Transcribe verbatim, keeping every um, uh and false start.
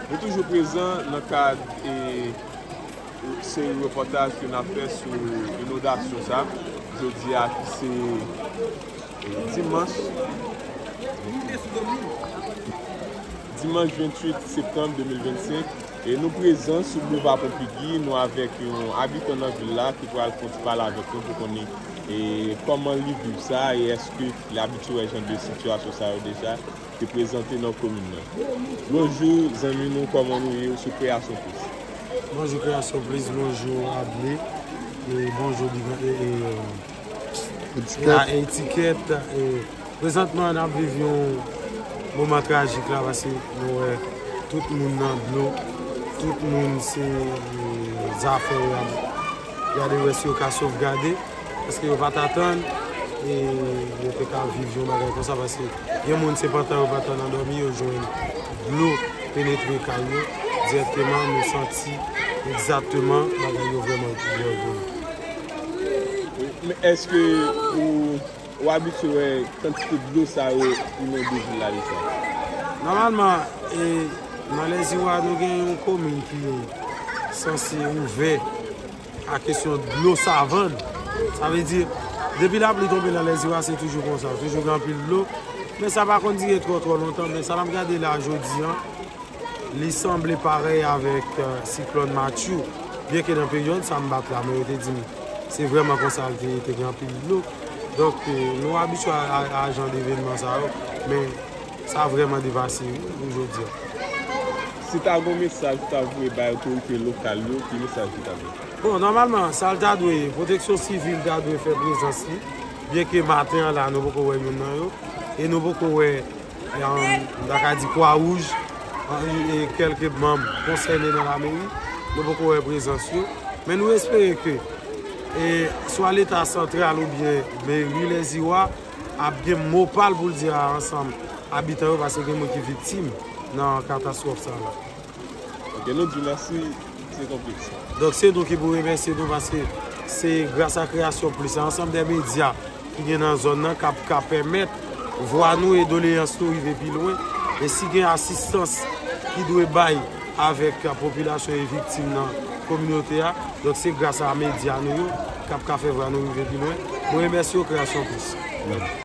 Nou toujou prezan nan kad e seri repòtaj ke n ap fè sou inondasyon sa. Jodi a ki se e, dimanch, dimanch venntuit septanm de mil vennsenk, e nou prezan sou boulva Ponpigi, nou avèk yon abitan nan vil la ki pral konn pale avèk nou pou konnen e kòman li viv sa e èske li abitye wè jan de sitiyasyon sa yo deja te prezante nan komin nan. Bonjou zanmi nou, kòman nou ye? Ou sou Kreyasyon Plis. Bonjou Kreyasyon Plis, bonjou Adley, e bonjou Big e, e, e, Etikèt. A, Etikèt. E, prezantman, n ap viv yon moman trajik la, paske nou wè tout moun nan dlo, tout moun se e, zafè yo, y a de rès yo ka sovgade. Paske yo pa t atann e yo te ka viv yon bagay konsa, paske gen moun se pantan yo pantan nan dòmi, yo jwenn dlo penetre kay yo dirèkteman, nou santi egzakteman bagay yo vrèman byen pou nou. Wi, men èske ou, ou abitye wè kantite dlo sa yo inonde vil la deja? Nòmalman, e, nan Lèziwa, nou gen yon komin ki sanse ouvè a kesyon dlo savann. Sa vle di, depi lapli tonbe nan Lèziwa, se toujou konsa, toujou gen anpil dlo. Men sa pa konn dire twò, twò lontan, men sa n ap gade la jodi a, li sanble parèy avèk e, siklòn Matthew. Byenke nan peryòd sa m bat la, men yo te di m se vrèman konsa l te ye, te gen anpil dlo. Donk, e, nou abitye a, a, a jan de evènman sa yo, men sa vrèman devase wi, pou jodi a. Si ta gen yon mesaj ou ta voye bay otorite lokal yo, ki mesaj ou ta bay? Bon, nòmalman, sa l ta dwe, pwoteksyon sivil ta dwe fè prezans li, byenke maten an la, nou poko wè youn nan yo, e nou poko wè, e, m ta ka di Kwa Wouj, e, e kèlke manm konsène nan lameri, nou poko wè prezans yo. Men nou espere ke, e, swa Leta santral oubyen meri Lèziwa ap gen mo pa l pou l di a ansanm abitan yo, paske gen moun ki viktim nan katastwòf sa la. Ok, nou di mèsi, se konplis. Donk, se nou ki pou remèsye nou, paske se gras a Kreyasyon Plis, se ansanm de medya ki gen nan zòn nan k ap ka pèmèt vwa nou e doleyans nou rive pi lwen. E si gen asistans ki dwe bay avèk popilasyon e viktim nan kominote a, donk se gras a medya nou yo k ap ka fè vwa nou rive pi lwen. Mwen remèsye w, Kreyasyon Plis.